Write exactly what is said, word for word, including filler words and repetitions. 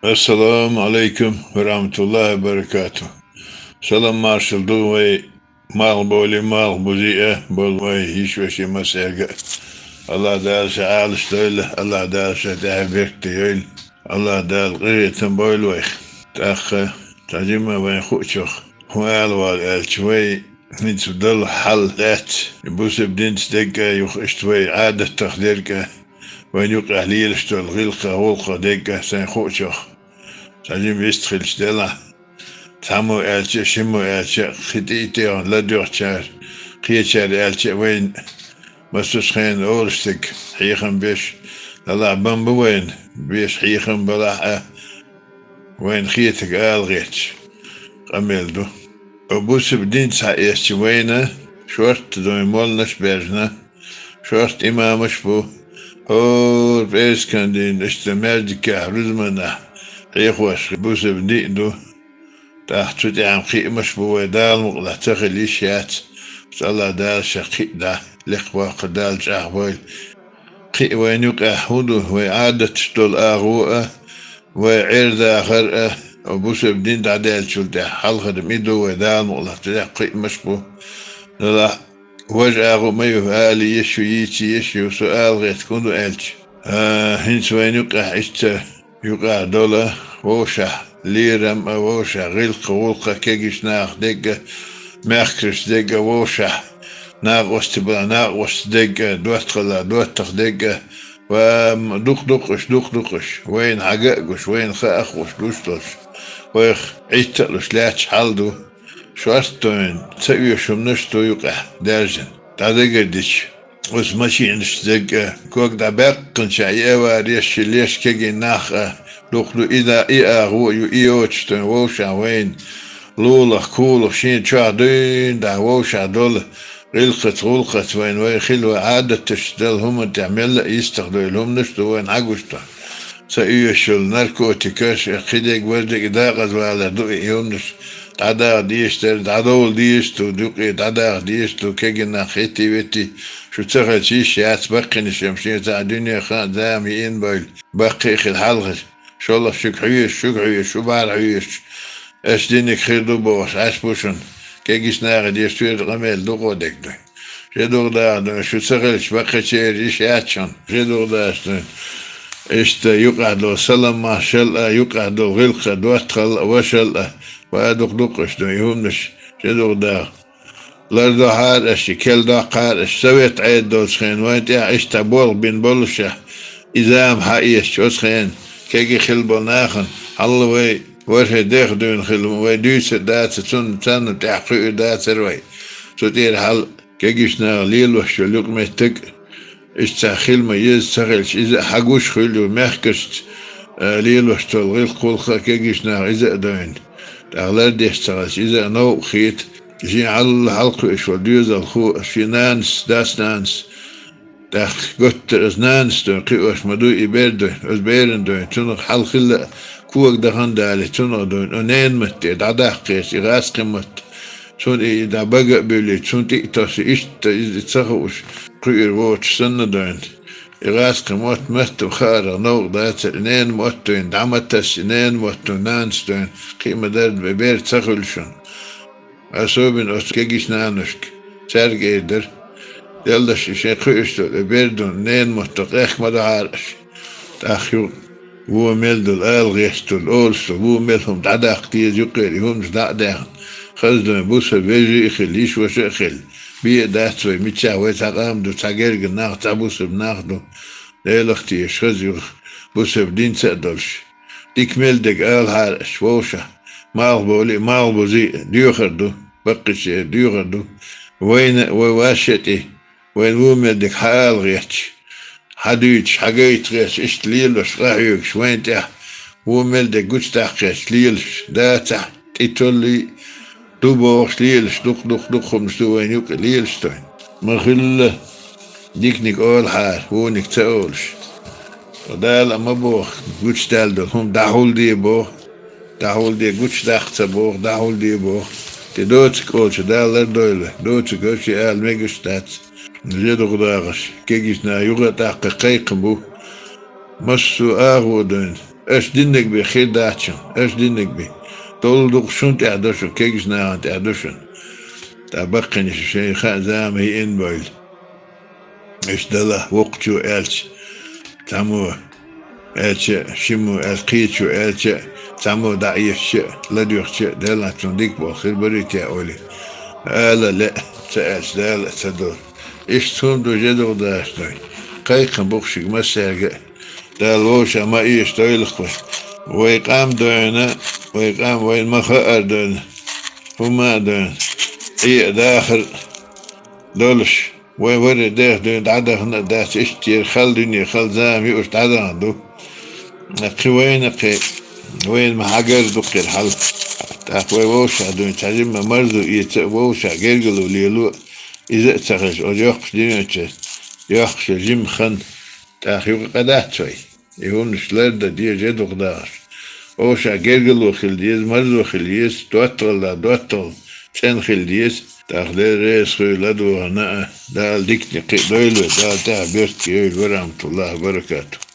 Ассаламу Ӏалайкум ва рахьматуллахӀи ва баракатухӀ. Салам-маршал ду вай малхбоале, малхбузе а бола вай йиша-веший массаьрга а. АллахӀ Дала шоай Ӏалаш дойла, АллахӀ Дала шоай тӀехьа беркате йойла, АллахӀ Дала къахетам бойла вайх. ТӀаккха цхьа жимма вайна хуучох, хӀун ала вала аьлча, вай хӀинца дола хьал лаьцна, бусалба динца дерг а, юха иштта вай Ӏадатах дерг а, вайна юкъахь лелаш дола гӀиллакхех, гӀулакхех дерг а сайна хуучох цхьа жимма вистхилча делахь, цхьаммо аьлча а, шиммо аьлча а, кхы тӀа а, тӀехьа а ладоьгӀачар, кхечар аьлча а, вайна массача хенахь олуш дерг хьехам беш, делахь бан ба вайна, беш хьехам балахь а, вайна хетарг ала гӀерташ къамел ду. О, бусалба динца хьаэцча, вайна шортта дойн молланаш а баьржина, шортта имамаш а бу. ХӀора пӀераскан дийнахьа иштта маьждигехь, рузбанехь хьехош бусалба дин а ду. ТӀаккха цу тӀехьа кхиамаш а бу, вай Дала мукъалахь ца хила йиш яц. Цу АллахӀ Дала шоай кхиа дӀа лакхбоаккхалба, Дала чӀоагӀбойла. Кхы а вайна юкъахь хӀун ду, вай Ӏадаташ дола агӀо а, вай Ӏер-дахар а, бусалба дин дӀадаьллачул тӀехьа хьалхара ма ду, вай Дала мукъалахь цу тӀехьа кхиамаш а бу. Делахь, важа агӀо ма ю, ала езаш ю, йийца езаш ю, со ала гӀертарг хӀун ду аьлча, а, хӀинца вайна юкъахь иштта юкъахь дола вовшахь лерам а, вовшахь гӀиллакх-гӀулакх а, кегийча наха дерг а, мехкарашца дерг а, вовшахь накъостий балахь накъосташца дерг а, доттагӀалахь доттагӀа дерг а, ва м-, дукха-дукха уж, дукха-дукха уж, вайна хьага а гуш, вайна хаа а ховш, гуш долуш, вайх Ӏитта а луш лаьтташ хьал ду. Шортта дойн ца оьшу хӀуманаш а ду юкъахь даьржина. ДӀадагардича, оцу машинашца дерг а, ког дӀабаьккхинчохь и авареш, ши леш кегий нах а дукха ду, и да, и агӀо а ю, и йоцуш дойн вовшахь вайна лулах, кулах, шена чохь дуьйна дӀа вовшахь дола гӀиллакхаца, гӀулакхаца вайна, вай хила, вай Ӏадаташца дола хӀуманна тӀехь мелла а йистехдойла хӀуманаш а ду вайна хьагуш дойн. Ца оьшуш йола наркотикаш а, кхидерг, важа дерг, декъаза валар ду и хӀуманаш. ДӀадаха дезаш дерг, дӀадовла дезаш ду, юкъе дӀадаха дезаш ду, кегий нах хӀетте-ветте, шу ца хилча йиш яц, баккхийнаш а шен цхьа дуьне, хан а, зама йиъна бойла, баккхий а хила, хьал а хила. ШолгӀа шуьга хьоьжуш, шуьга хьоьжуш, шу бахьара хьоьжуш, аша динарг хир ду бохуш, Ӏаш бу шуна. Кегийча наха деш тера къамел ду кхо дерг дойн. Шен дугӀа даха дойн, шу ца хилча, баккхийчеран йиш яц шуна. Шен дугӀа дахаш дойн. Иштта юкъахь дола салам-маршал а, юкъахь дола гӀиллакх а, доттагӀал а, вошал а, ва дукха-дукха уж дойн, и хӀуманаш. Шен дугӀа даха. Лардохьара аша, керла доккхура аша, совет Ӏедал долчу хенахь вайн тӀехь иштта болх бина боллушехь, и зама хьаэцча, оцу хенахь кегий хилла болу нахана, хьалла вай ворхӀе дех дуьйна хилла, вай дуьйцур дацар, цунна, царна тӀехь кхуьур дацара вай. Цу тӀера хьал кегийчу наха лелош йолу юкъаметтиг а, иштта цхьа хила ма еза, ца хилча, иза а хьагуш хуьлу, мехкашца, а, лелош долу гӀиллакх-гӀуллакх а кегийчу наха иза а дойна. ТӀаккха лардеш ца хилча, иза а новкъа хета, шен хьал хьалакхуьуш волу доьзалхо а, шен нанас, дас-нанас, тӀаккха готтара аса нанас дойн кхиош ма дуй и бер дойн, аса берана дойн, цунах хьал хилла а, кога дахана далийта, цунах дойн, о, ненан матте дӀадаккха гӀерташ, и гӀазкхийн матте, цунна и, и дӀа бага а буьллийта, цунна тӀе а тосуш, иштта иза ца хууш, кхуьур воцуш санна дойн. И гӀазкхийн мотт меттан хаарах новкъа дацара, ненан мотт дойн, дӀа ма тасса, ненан мотт дойн, нанас дойн, кхин а ма дарба, бер ца хуьлу шуна. Особенно оцу кегийчу наношка, цаьрга эр дара. Деллаш и шайн кхуьуш долу и бер дойн, ненан мотт дойн, къехка ма дохьара аша. ТӀаккха юха вон мел долу ала гӀерташ долу, олуш долу, вон мел хӀума дӀадаккха деза юкъера, и хӀуманаш дӀа а даьхна, хаза дойн бусалба вежарий а хилла, йиша-ваша а хилла, бен а дац вай, мичахь вай цхьа къам ду, цхьа герга нах, цхьа бусалба нах ду. Делах тешаш хаза юха бусалба динца а долуш. Дика мел дерг алахьара аша вовшахь, малхбоале а, малхбузе а, доьхар ду, баккхийчеран доьхар ду. Вайна а, вай вашши а тӀе, вайна вон мел дерг хьаала гӀерташ, хьадуьйцуш, хьагайта гӀерташ, иштта лелош, къахьоьгуш, вайна тӀехь вон мел дерг гучудаккха гӀерташ лелаш, дацахь, тӀе толлий, ду бохуш лелаш, дукха, дукха, дукха хӀуманаш ду вайна юкъа лелаш дойн. Ма-хилла, диканиг олахьара, вониг ца олуш. Дала а ма боху, гучудаьлла долу хӀума дӀахьулде боху, дӀахьулде, гучудаккха ца боху, дӀахьулде боху. Те доцург олучу Дала лардойла, доцург шен ала мегаш дац. ЖедугӀа дахаш, кегийчу наха юха а тӀаккха кхайкхам бу. Массо а агӀо а дойн, Аша диннаг бе хир дац шун, аша диннаг бе. Дола дукха шун тӀехь да шун, кегийча нахана тӀехь да шун. ТӀаккха баккхийча шоай хана зама йиъна бойла. Иштта дала воккхачо аьлча, цхьаммо аьлча, шиммо аьлча, кхычо аьлча, цхьаммо дӀаэшача, ладоьгӀача, Даьла цунна дика болх хир барий те, ойла. Ала лаьа, ца аьлча, Дала а ца дора. Иштта хӀама ду жедугӀдаш дой. Кхайкхам ба-кх шуга массаьрга а. Дала вовшах ма эша дойла-кх вай. Вай къам дойна, вай къам вайна ма хаар дойна. ХӀума а дойна. Ӏе а дахар долаш. Вай варе дехьа дуьне дӀадахана а дац, иштта ер хала дуьне, хала зама юаш дӀадахана ду. Кхы вайна, кхы вайна ма хьагар ду кхера хьал. ТӀаккха вай вовшах дуьйна цхьа жимма марзо эца а, вовшах гергарло лело а, из а ца хилча, оцу йоккхача дуьнен чу йоккхача жимма хан тӀаккха юкъа къа дац вай. И хӀуманаш ларда деза, жедугӀдахаш. Вовшах гергарло хила деза, марзо хила еза, доттагӀал да, доттагӀал цӀена хила деза. ТӀаккха Дела реза хуьлда ладувгӀарна а, Дала дикане кхиадойла вай, Дала тӀехьа беркате йойла, ва рахьматуллахӀи ва баракатухӀ.